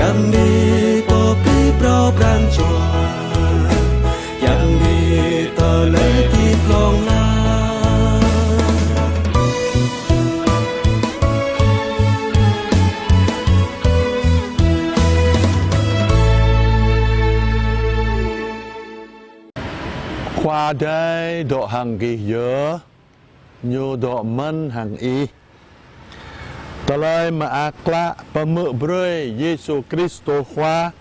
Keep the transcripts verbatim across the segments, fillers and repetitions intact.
Yang ni pô pơpŭ pran jua, yang ni tơlơi hơdip hlŏng lar. Khua Adai dŏ hăng gih yơh. Ñu dŏ mơ̆n hăng ih. Tơlơi mơak klă pơhmư̆ brơi Yêsu Kristô Khua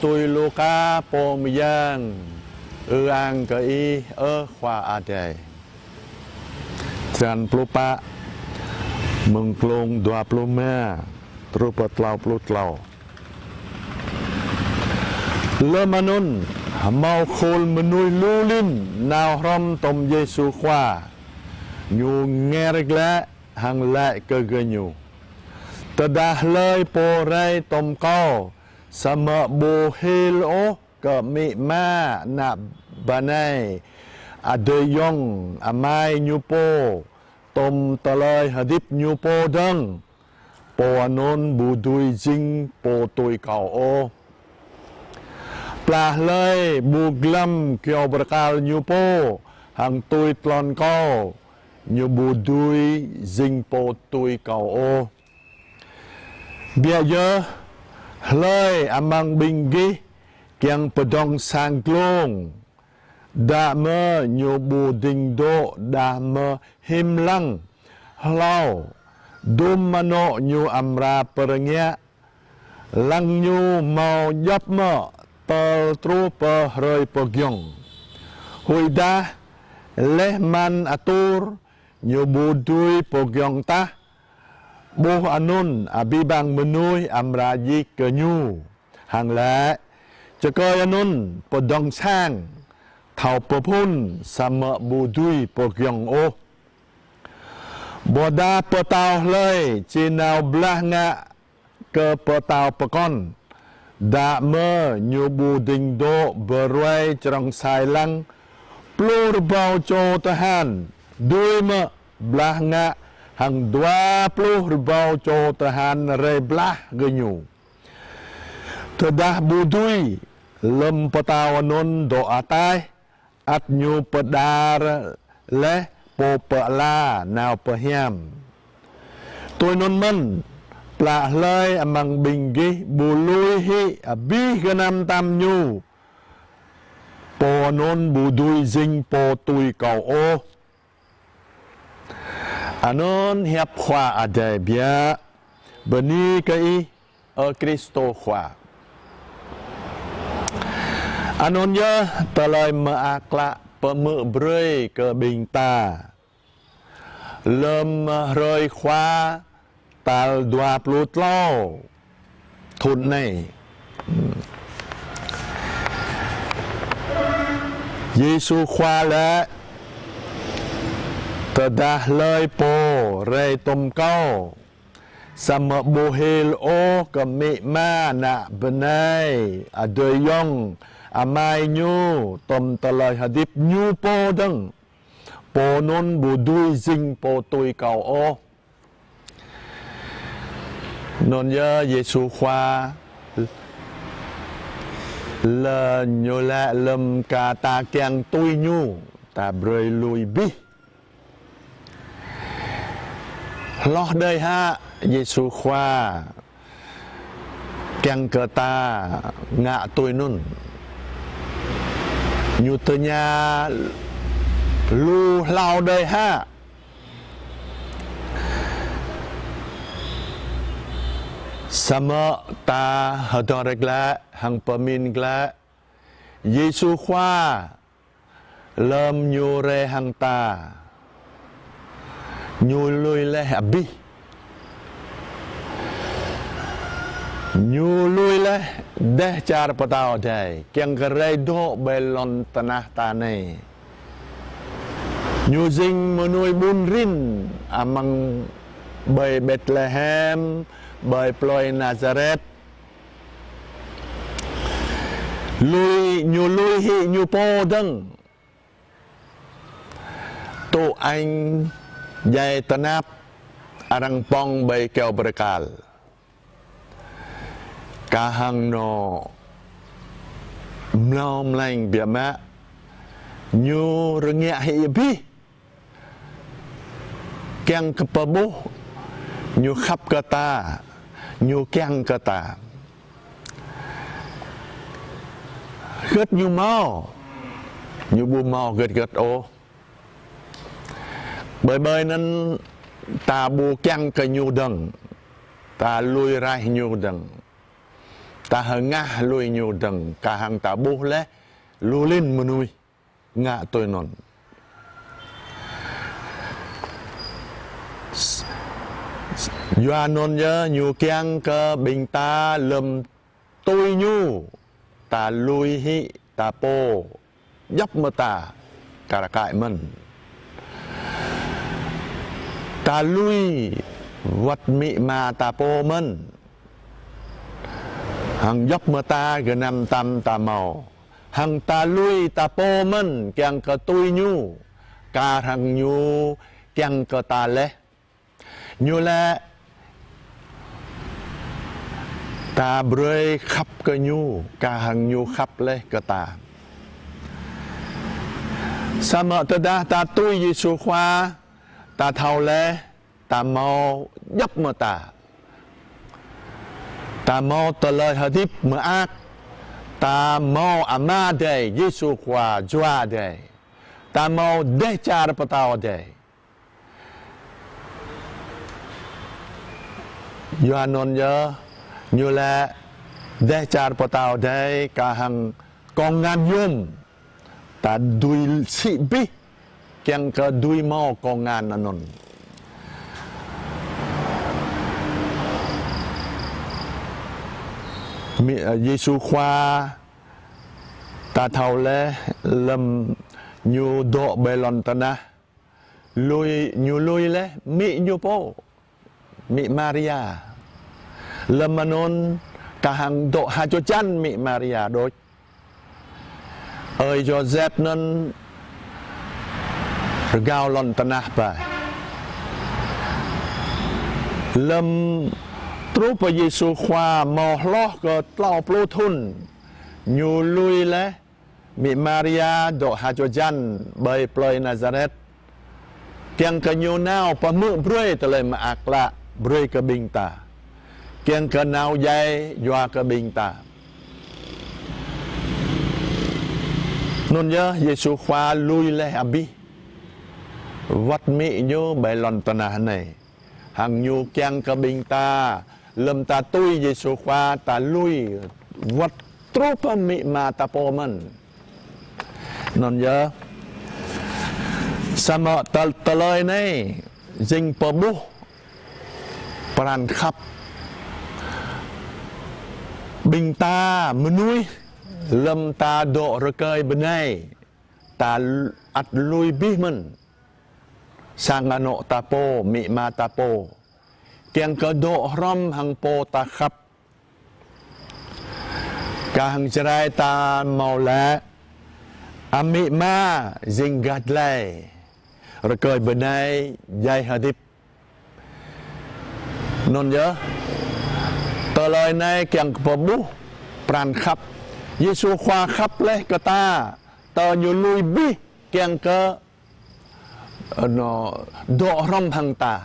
tui Luka pô mơyang. Ư-ang kơ ih, ơ Khua Adai. Črăn pluh pă, mơ̆ng glông dua pluh rơma truh pơ klâo pluh klâo. Lơm anŭn, hơmâo khul mơnuih lu lin nao hrŏm tŏm Yêsu Khua. Ñu nger glaĭ hăng laĭ kơ gơñu: Tơdah hlơi pô rai tŏm Kâo, samơ̆ ƀu hil ôh kơ amĭ ama, ană bơnai, adơi ayŏng amai ñu pô, tŏm tơlơi hơdip ñu pô dơ̆ng, pô anŭn ƀu dưi jing pô tui Kâo ôh. Plah hlơi ƀu glăm kơyâo bơrơkal ñu pô hăng tui tlôn Kâo, ñu ƀu dưi jing pô tui Kâo ôh. Biă yơh, hlơi amăng ƀing gih kiăng pơdŏng sang glông, dah mơ̆ ñu ƀu ding dŏ, dah mơ̆ hiam lăng hlâo, dŭm anŏ ñu amra pơrơngiă, lăng ñu hơmâo djŏp mơ̆ tơl truh pơ hrơi pơgiŏng. Huĭ dah laih mơ̆n atur, ñu ƀu dưi pơgiŏng tah, ƀuh anŭn abih bang mơnuih amra djik kơ ñu hăng laĭ: Čơkơi anŭn pơdŏng sang, thâo pơphun, samơ̆ ƀu dưi pơgiŏng ôh. Ƀôdah pơtao hlơi či nao blah ngă kơ pơtao pơkŏn, dah mơ̆ ñu ƀu ding dŏ, bơruai črŏng sai lăng pluh rơbâo čô tơhan, dưi mơ̆ blah ngă hăng dua pluh rơbâo čô tơhan rai blah gơñu? Tơdah ƀu dưi, lơm pơtao anŭn dŏ ataih, ăt ñu pơđar laih pô pơala nao pơhiam. Tui anŭn mơ̆n, plah hlơi amăng ƀing gih ƀu lui hĭ abih gơnam tam ñu, pô anŭn ƀu dưi jing pô tui Kâo ôh. Anŭn hiăp Khua Adai biă. Bơni kơ Ih, ơ Kristô Khua. Anŭn yơh tơlơi mơak klă pơhmư̆ brơi kơ ƀing ta lơm hrơi Khua tal dua pluh klâo thŭn anai. Yêsu Khua laĭ: Tơdah hlơi pô rai tŏm Kâo, samơ̆ ƀu hil ôh kơ amĭ ama, ană bơnai, adơi ayŏng amai ñu, tŏm tơlơi hơdip ñu pô dơ̆ng, pô anŭn ƀu dưi jing pô tui Kâo ôh. Anŭn yơh Yêsu Khua lơ ñu laĭ lơm kơ ta kiăng tui ñu, ta brơi lui abih. Hloh đơi hă Yêsu Khua kiăng kơ ta ngă tui anŭn? Ñu tơña lu hlâo đơi hă? Samơ̆ ta hơdơr glaĭ hăng pơmĭn glaĭ, Yêsu Khua lơm ñu rai hăng ta, ñu lui laih abih. Ñu lui laih dêh čar pơtao Adai, kiăng kơ rai dŏ ƀơi lŏn tơnah ta anai. Ñu jing mơnuih ƀun rin amăng ƀơi Betlehem, ƀơi plơi Nazaret. Lui, ñu lui hĭ ñu pô dơ̆ng. Tŭ añ djai tơnap, arăng pŏng ƀơi kơyâo bơrơkal. kah hăng anŏ mlâo mleng biă mă, ñu rơngiă hĭ abih, kiăng kơ pơƀuh, ñu khăp kơ ta, ñu kiăng kơ ta. Hơget ñu hmâo, ñu ƀu hmâo hơget hơget ôh. Ƀơi ƀơi anŭn ta ƀu kiăng kơ ñu dơ̆ng, ta lui raih ñu dơ̆ng, ta hơngah lui ñu dơ̆ng, kah hăng ta ƀuh laih lu lin mơnuih ngă tui anŭn. Yua anŭn yơh ñu kiăng kơ ƀing ta lơ̆m tui ñu, ta lui hĭ ta pô djŏp mơta kar kaĭ mơ̆n. Ta lui wơ̆t amĭ ama ta pô mơ̆n, hăng djŏp mơta gơnam tam ta hmâo, hăng ta lui ta pô mơ̆n kiăng kơ tui ñu, kar hăng ñu kiăng kơ ta laih. Ñu laĭ ta brơi khăp kơ ñu, kar hăng ñu khăp laih kơ ta. Samơ̆ tơdah ta tui Yêsu Khua, ta thâo laih, ta hmâo djŏp mơta. Ta hmâo tơlơi hơdip mơak, ta hmâo Ama Adai, Yêsu Khua Jua Adai. Ta hmâo Dêh Čar Pơtao Adai. Yua anŭn yơh, ñu laĭ Dêh Čar Pơtao Adai kah hăng kông ngăn yôm, ta dưi sĭ abih, kiăng kơ dưi hmâo kông ngăn anŭn. Amĭ, ơ, Yêsu Khua ta thâo laih lơ̆m ñu dŏ ƀơi lŏn tơnah, lui, ñu lui laih amĭ ñu pô, amĭ Maria. Lơ̆m anŭn kah hăng dŏ ha čô čan amĭ Maria đôč, ơi Yôsep anŭn rơgao lŏn tơnah ƀai. Lơ̆m truh pơ Yêsu Khua hmâo hloh kơ klâo pluh thŭn, ñu lui laih amĭ Maria dŏ ha čô čan ƀơi plơi Nazaret, kiăng kơ ñu nao pơhmư̆ brơi tơlơi mơak klă brơi kơ ƀing ta, kiăng kơ nao djai yua kơ ƀing ta. Anŭn yơh Yêsu Khua lui laih abih, wơ̆t amĭ ñu ƀơi lŏn tơnah anai. Hăng ñu kiăng kơ ƀing ta, lơ̆m ta tui Yêsu Khua, ta lui wơ̆t truh pơ amĭ ama ta pô mơ̆n. Anŭn yơh. Samơ̆ tơ-, tơlơi anai jing pơƀuh pran khăp ƀing ta mơnuih lơ̆m ta dŏ rơkơi bơnai, ta l-, ăt lui abih mơ̆n sang anŏ ta pô, amĭ ama ta pô, kiăng kơ dŏ hrŏm hăng pô ta khăp. Kah hăng Jrai ta hmâo laĭ, amĭ ama jing gah dlai, rơkơi bơnai djai hơdip. Anŭn yơh, tơlơi anai kiăng kơ pơƀuh pran khăp. Yêsu Khua khăp laih kơ ta, tơl ñu lui abih kiăng kơ, ơ, anŏ, dŏ hrŏm hăng ta.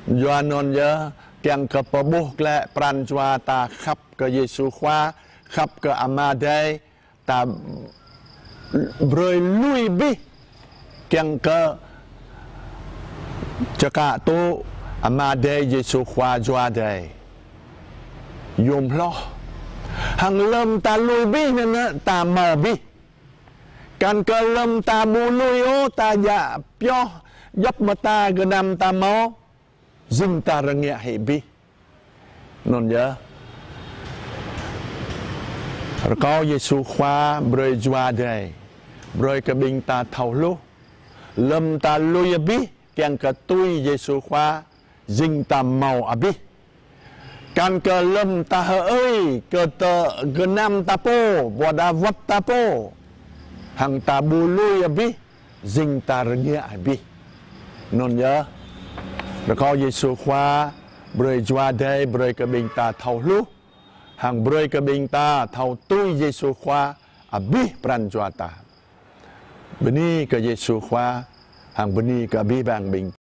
Yua anŭn yơh, kiăng kơ pơƀuh glaĭ pran jua ta khăp kơ Yêsu Khua, khăp kơ Ama Adai, ta brơi lui abih kiăng kơ čơkă tŭ Ama Adai, Yêsu Khua Jua Adai yôm hloh. Hăng lơ̆m ta lui abih anŭn, ta hmâo abih. Kăn kơ lơ̆m ta ƀu lui ôh, ta djă pioh djŏp mơta gơnam ta hmâo, jing ta rơngiă hĭ abih. Anŭn yơh. Rơkâo Yêsu Khua brơi Jua Adai, brơi kơ ƀing ta thâo hluh. Lơ̆m ta lui abih, kiăng kơ tui Yêsu Khua, jing ta hmâo abih. Kăn kơ lơ̆m ta hơơi kơ tơ gơnam ta pô, ƀôdah wơ̆t ta pô, hăng ta ƀu lui abih, jing ta rơngiă abih. Anŭn yơh. Rơkâo Yêsu Khua brơi Jua Adai, brơi kơ ƀing ta thâo hluh. hăng brơi kơ ƀing ta thâo tui Yêsu Khua abih pran jua ta. Bơni kơ Yêsu Khua, hăng bơni kơ abih bang ƀing